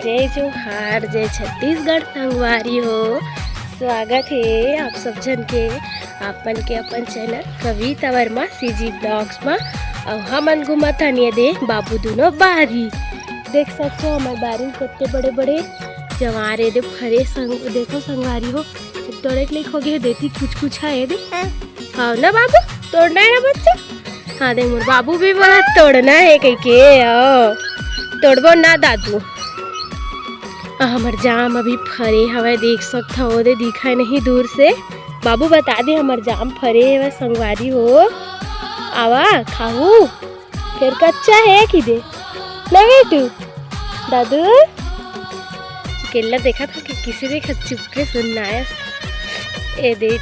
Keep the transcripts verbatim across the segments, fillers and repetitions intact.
जय जोहार, जय छत्तीसगढ़ संगवारी हो। स्वागत हे आप सब झन के, आप मन के अपन चैनल कविता वर्मा सीजी ब्लॉग्स मा। अउ हमन घूमत हन ये दे बाबू दुनो बारी। देख सकथो हमर बारी म कत्ते बड़े-बड़े जवार ए दे फरे संग, देखो संगवारी हो, तोड़े के लइक होगे हे, देती कुछ-कुछ हे ए दे। हाँ ना बाबू, तोड़ना हे ना बच्चा? हाँ, देख मोर बाबू भी बोला तोड़ना हे कहिके, ओ, तोड़बो ना दादू। आ, हमर जाम अभी फरे हवय, देख सकथव, ओ दे दिखय नहीं दूर से। बाबू बता दे, हमर जाम फरे हवय संगवारी हो। आवा, खाहू। फेर कच्चा हे कि दे? ना बेटू? दादू? केला देखत हो कि किसी देखत चुपके सुनना हे। ए दे,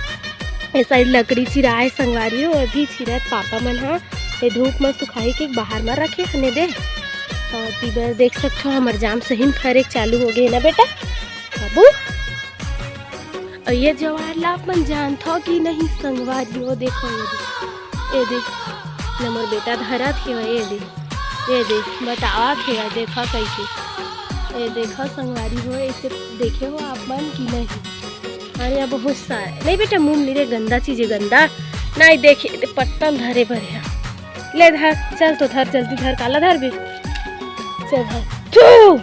ए साइड लकड़ी चिराए संगवारी हो, अभी चिरत पापा मन ह, ए धूप म सुखाई के बाहर म रखे हने दे। अउ तीबर देख सकथो, हमर जाम सही म फरे चालू हो गे ना बेटा, बाबू। अउ ये जवार ला आप मन जानथव कि नहीं संगवारी हो, देखो ये दे, ए दे, न मोर बेटा धरत हे, ए दे, ए दे, बतावत हे, देखा कहिके, ए देखो संगवारी हो, ऐसे देखे हो आप मन कि नहीं? अरे, अब बहुत सारे। नहीं बेटा, मुंह मेरे गंदा चीज हे, गंदा। नहीं, देखे, पत्ता धरे भरे हे। ले धर, चल तो धर, जल्दी धर, काला धर बे। चल धर। थू!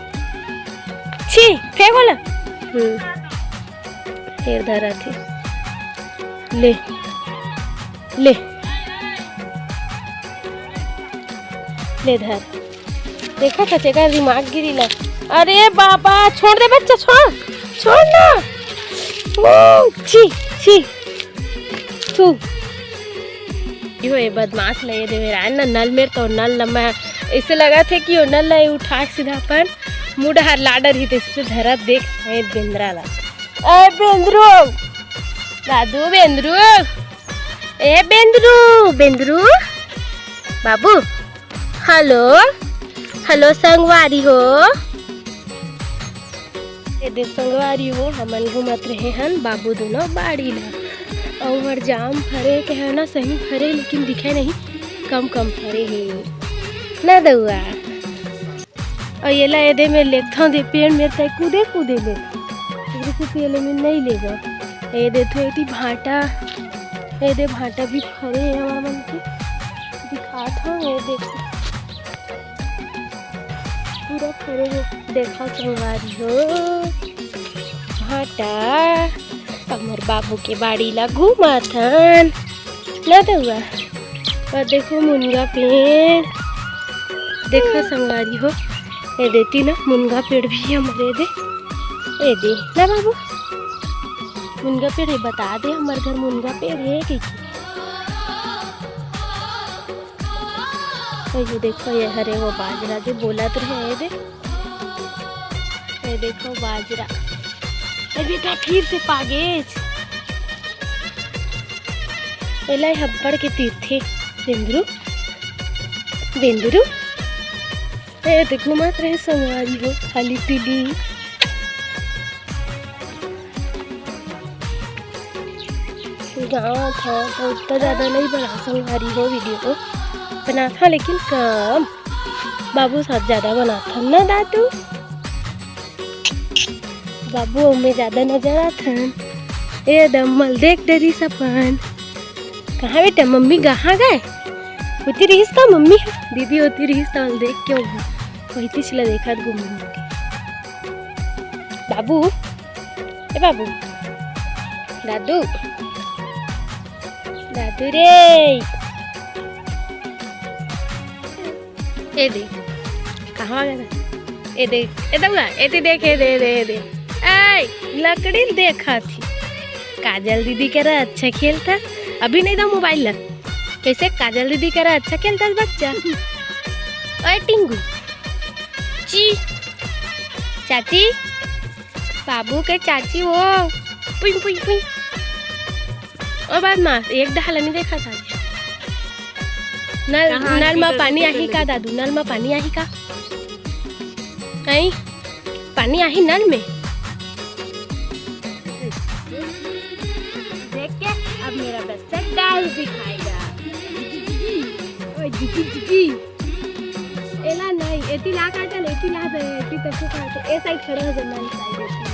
छी, फेंक वाला। हम्म। फेर धरा थे। ले। ले। ले धर। देखा था, तेकर दिमाग गिरी ला। अरे बाबा, छोड़ दे बच्चा, छोड़। छोड़ ना। ओ, छी, छी। तू। यो, ये बदमाश ला, ये देवे राय ना, नल मेर तो नल ला मैं ऐसे लगा थे कि वो नल ला उठा के सीधा अपन मुंडा हर लाडर ही, तो इससे धरा देख, ए बेंदरा ला। ए बेंदरू। दादू बेंदरू। ए बेंदरू, बेंदरू। बाबू। हेलो, हेलो संगवारी हो। ए दे संगवारी हो, हमन घूमत रहे हन बाबू दुनो बाड़ी ला। अउ हमर जाम फरे के हे ना, सही फरे, लेकिन दिखे नहीं, कम कम फरे हे ना दउआ। अउ एला ए दे में लेगथंव दे पेड़ में, तै कूदे कूदे ले। एकरे सेती एला में नहीं लेगंव। ए दे थो एती भांटा, ए दे भांटा भी फरे हे हमर मन के। दिखात हंव, ए दे पूरा फरे हे। देखा संगवारी हो, भांटा हमर बाबू के बाड़ी ला घूमत हन। ना दउआ। अउ देखो मुनगा पेड़, देखो संगवारी हो, ए देती ना मुनगा पेड़ भी हमर ए दे, ए दे ना बाबू, मुनगा पेड़ हे, बता दे हमर घर मुनगा पेड़ हे कहिके। अउ ये देखो, ये हरे वो बाजरा जो बोलत रहे, ए दे, ए देखो बाजरा, ए बेटा फिर से पागेच। एला हब्बड़ के तीरथे। बेंदरू, बेंदरू। ए, ते घूमत रहे संगवारी हो, खाली पीली। गाँव था तो उतना ज़्यादा नहीं बना संगवारी हो वीडियो को। बना था लेकिन कम। बाबू साथ ज़्यादा बना था ना दादू। बाबू अउ मैं ज्यादा नजर आथन। ए दम्मल देख डरिस अपन। कहाँ बेटा, मम्मी कहाँ गए? होती रहिस का मम्मी? दीदी होती रहिस त देख के हो। वही तीस ला देखत घूम घूम के। बाबू, ए बाबू, दादू, दादू रे। ए दे, कहाँ गए? ए दे, ए दउआ, एती देख, ए दे, ए दे, ए दे। ए, लकड़ी देखा थी। काजल दीदी करा अच्छा खेलता। अभी नहीं दो मोबाइल ला। कैसे काजल दीदी करा अच्छा खेलता बच्चा? ओए टिंगू। ची। चाची। बाबू के चाची वो। पुई, पुई, पुई। ओ बदमाश, एक डहला नहीं देखा था। नल, कहाँ नल मा पानी आही का दादू? नल मा पानी आही का? आई, पानी आही नल में? देख के अब मेरा बच्चा डांस दिखाएगा। ओए जिगी जिगी। एला नहीं, एती ला काटल, एती ला दे, एती तक काट, ए side खड़ा हो जा, मैं side एती।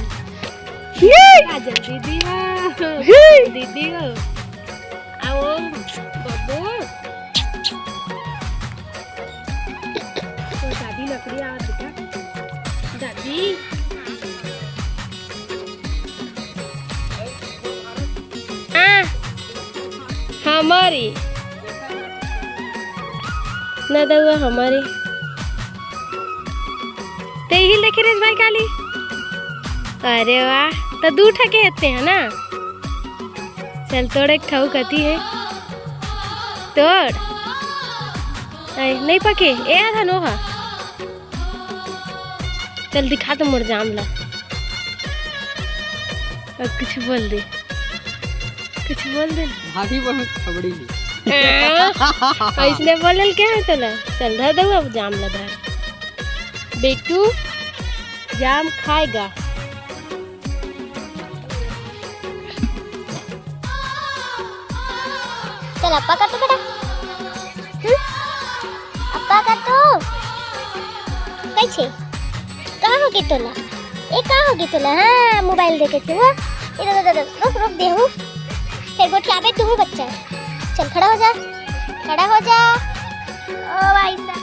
ये! काजल दीदी हो, ये! दीदी हो। आओ, बब्बू। तो दादी लकड़ी आ बेटा। दादी। हाँ, हमारी। ना दउआ हमारी। ते ही लेके रेस भाई काली। अरे वाह, तो दू ठके हेते है ना। चल तोड़ एक ठऊ कती है। तोड़। आई, नहीं पके। ए आधा नोहा। चल दिखा तो मोर जाम ला। अब कुछ बोल दे, कुछ बोल दे। भाभी बहुत खबड़ी है। ऐसने बोलल क्या है तोला? चल धर दऊ अब जाम ला धर। बेटू जाम खाएगा। चल अप्पा कर तो बेटा। हम्म? अप्पा कर तो। कैसे? का हो गे तोला? ए का हो गे तोला? हाँ, मोबाइल देखे थे, हाँ? इधर, इधर, इधर, रुक, रुक दे हूँ। फिर गोठियाबे तू बच्चा। चल खड़ा हो जा, खड़ा हो जा। ओ भाई साहब,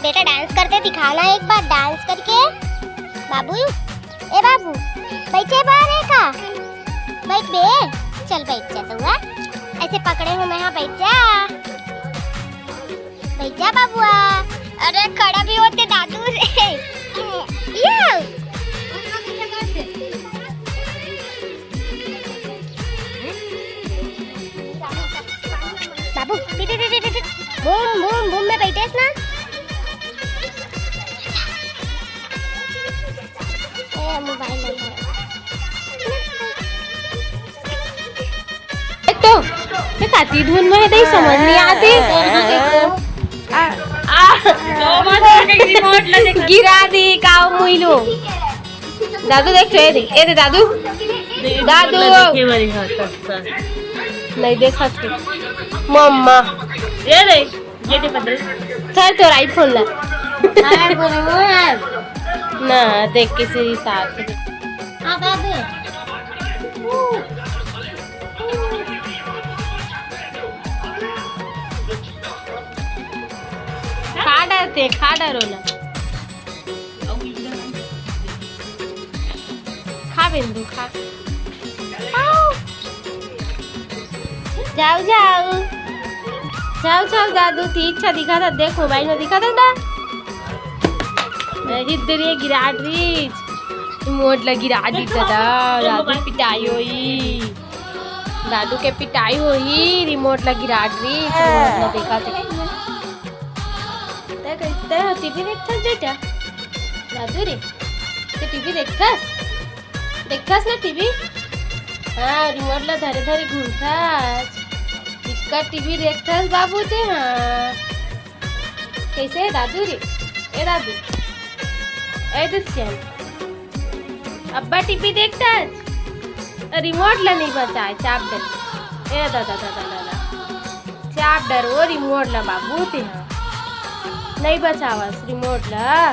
बेटा डांस करते दिखाना एक बार, डांस करके। बाबू, ए बाबू, बैठे बाहर है का? बैठ बे, चल बैठ जा तू, हाँ? ऐसे पकड़े हूँ मैं, हाँ, बैठ जा, बैठ जा बाबुआ। अरे खड़ा भी होते दादू रे। ये। बाबू, tit, tit, tit, tit. Boom, boom, boom में बैठे ना। ए, मोबाइल नंबर। एक तो, ये काती धुन में है, नहीं समझ नहीं आती। आ, आ, गिरा दी, काव मुइलो। दादू देख तो, ए दे, ए दे दादू। दादू। देखे वाली, हाँ, सस्ता। नहीं देखा तू। मम्मा। ये रे, ये दे पकड़। सर तोर iPhone ला। हाँ, बोलो, वो है। ना, देख किसी साथ। हाँ, दादू। खा डरते, खा डरो ना। खा बिंदु, खा। आओ। जाओ, जाओ। जाओ, जाओ, दादू, ती इच्छा दिखा था, देख, मोबाइल में दिखा था ना। इधर ये गिरा रीच। रिमोट ला गिरा दी दादा, दादू पिटाई होई। दादू के पिटाई होई, रिमोट ला गिरा रीच, रिमोट ला देखा थे। तै कह-, तै हो टीवी देखथस बेटा? दादू रे, तै टीवी देखथस? देखथस ना टीवी? हाँ, रिमोट ला धरे धरे घूमथस। इक्का टीवी देखथस बाबू ते, हाँ। कैसे है दादू रे? ए दादू। ए दुष्यंत। अब्बा टीवी देखथस? रिमोट ला नहीं बचाए, चाप डर। ए दादा, दादा, दादा। चाप डर वो रिमोट ला बाबू ते हा। नहीं बचावस रिमोट ला।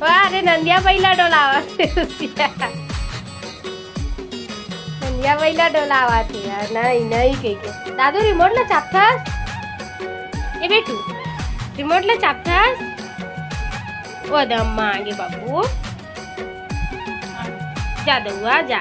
वाह रे नंदिया बैला डोलावस। नंदिया बैला डोलावत हे यार, नहीं, नहीं कह के। दादू रिमोट ला चापथस? ए बेटू, रिमोट ला चापथस? ओ दम मांगे बाबू। जा दउआ, जा।